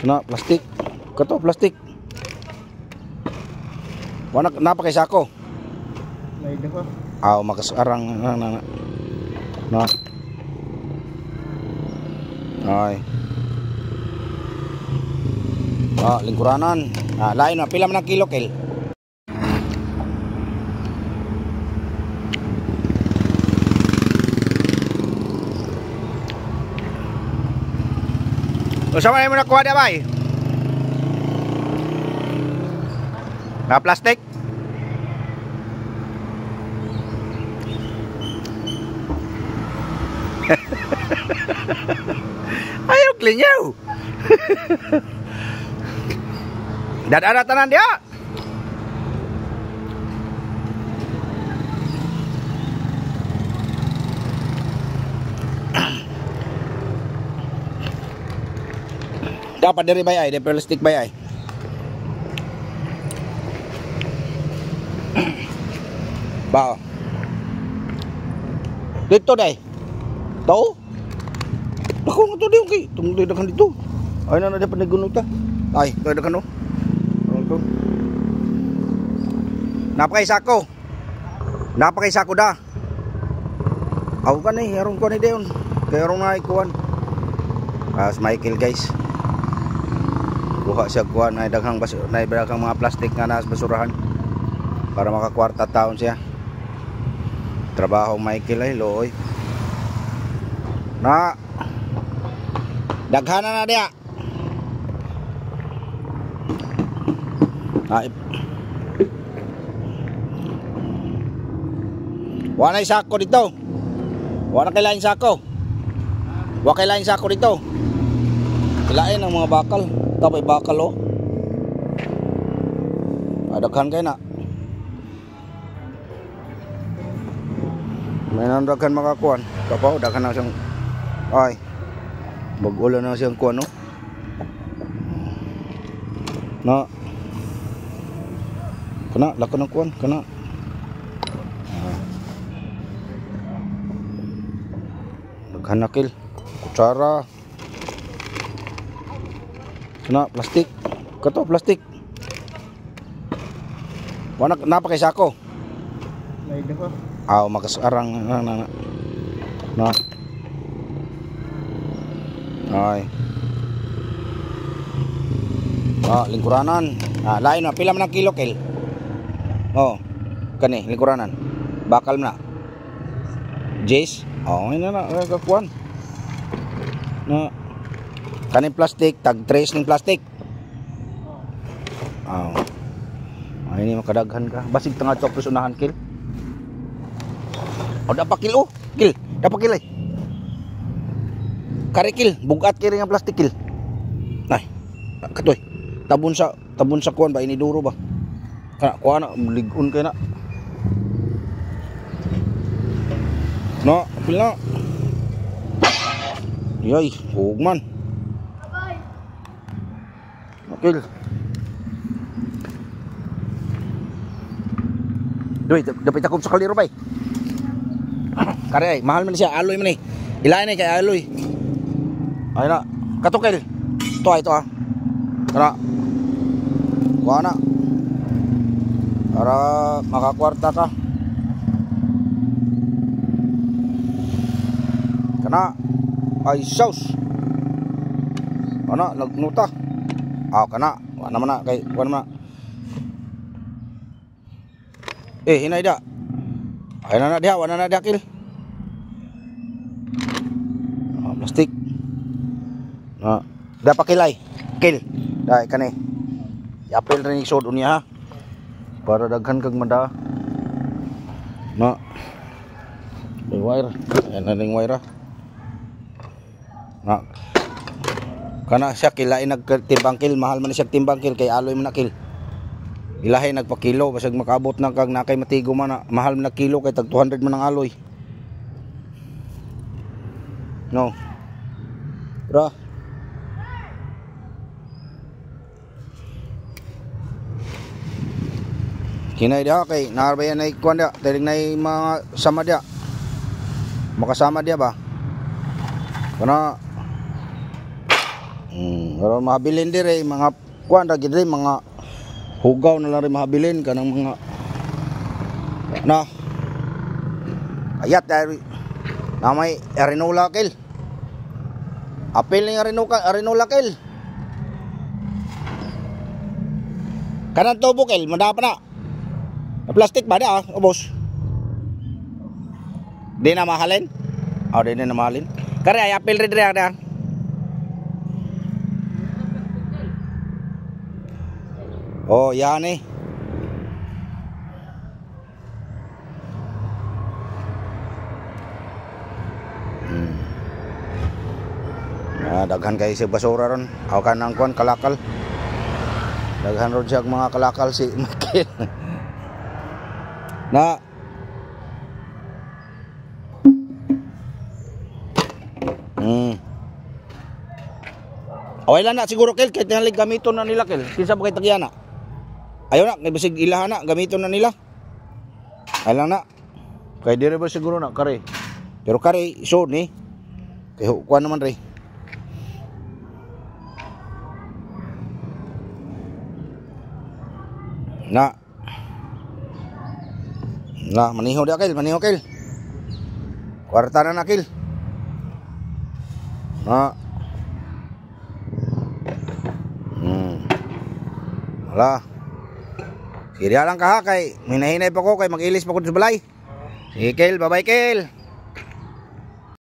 Na plastic. Kato plastic. Wala napa kay sako. May duha. Aw makasarang na na. Na. Ay. Ah, lingkuranan. Ah, lain na pila man ang kilo kel. Unsa man mo nakuha da bay? Na plastic? Ayaw klinyaw. Dadara tanan dia. Dapat diri bay ay, di plastic bay ay. Bao. Dito day. Tao. Ako nga to di okay. Tungod daghan dito. Ay na na di pa nagunot ta. Ay, to daghan no. Ito. Napakay sako. Napakay sako da. Aw ka ni, aron ko ni deon. Kay aron na ikuan. Ah, Michael guys. Kuha siya kuan ay daghang na daghang mga plastic nga nasa basurahan para makakwarta taon siya. Trabaho Michael ay looy. Na daghana na dia. Ay. Wala sako dito. Wala kay lain sako. Wa kay lain sako dito. Kilain ang mga bakal. Tapay bakal oh. Daghan kay na. May nang daghan makakuan. Kapaw daghan na siyang ay. Mag-ulan na siyang kuan no. Na. Kana lako ng kuan, kana. Daghan na kil. Kutsara. Kana plastic. Kato plastic. Wala napa kay sako. May duha. Aw makasarang na na. Na. Ay. Ah, lingkuranan. Ah, lain na pila man ang kilo kel. Oh. Kani lingkuranan. Bakal man na. Jace. Oh, ina na kakuan. Na. Kaning plastic tag 3 ning plastic. Oh. Ay ni makadaghan ka. Basig tanga to plus unahan kil. Oh, dapat kil oh. Kil, dapat kil ay. Kare kil, bugat kiri nga plastic kil. Ay. Katoy. Tabon sa kuan ba iniduro ba? Kana kuan na lig-on kay na. No, apil na. Yay, hugman. Kil. Duy, dapat ako sa kaliro bay. Kare ay, mahal man siya, aloy man eh. Ilain eh kay aloy. Ay na, katukil. Ito ay ito ah. Tara. Kuha na. Para makakwarta ka. Kana ay sauce. Ana nagnuta. Ah, kana. Wala naman na kay kuha naman na. Eh, hinay da. Ay na na diha, wala na diha kil. Ah, plastic. Na, dapat kilay. Kil. Dai kani. Yapil rin isod unya ha. Para daghan kag mada. Na. May wire. Ayan na ning wire. Na. Kana siya kilain nagtimbang kil, mahal man siya timbang kil kay aloy man na kil. Ilahi nagpakilo basag makaabot na kag nakay matigo man na, mahal man na kilo kay tag 200 man ang aloy. No. Ra. Kinay dia kay naarbayan nay kuan dia, tiling nay mga sama dia. Makasama dia ba? Kana. Pero mahabilin dire mga kuan ra gid mga hugaw na lang rin mahabilin kanang mga na ayat dahil na may arenola kel. Apil ni arenola, arenola kel. Kanang tubo kel, madapa na. Plastic ba na, ubos? Di na mahalin? Oh, di na mahalin. Kare ay apil rin dire na. Oh, yan eh. Ah, daghan kay si basura ron. Aw kanang kuan kalakal. Daghan ron siya mga kalakal si Michael. Na. Away lang na siguro kel kay tingali gamiton na nila kel. Kinsa ba kay tagyana? Ayaw na, kay bisig ilahan na, gamiton na nila. Ay lang na. Kay dire ba siguro na kare. Pero kare so ni. Kay kuan naman re. Na. Na, maniho dia kel, maniho kel. Kwarta na na kel. Na. Wala. Sige lang ka ha, kay minahinay pa ko kay mag-ilis pa ko sa balay. Sige Kel, bye-bye Kel.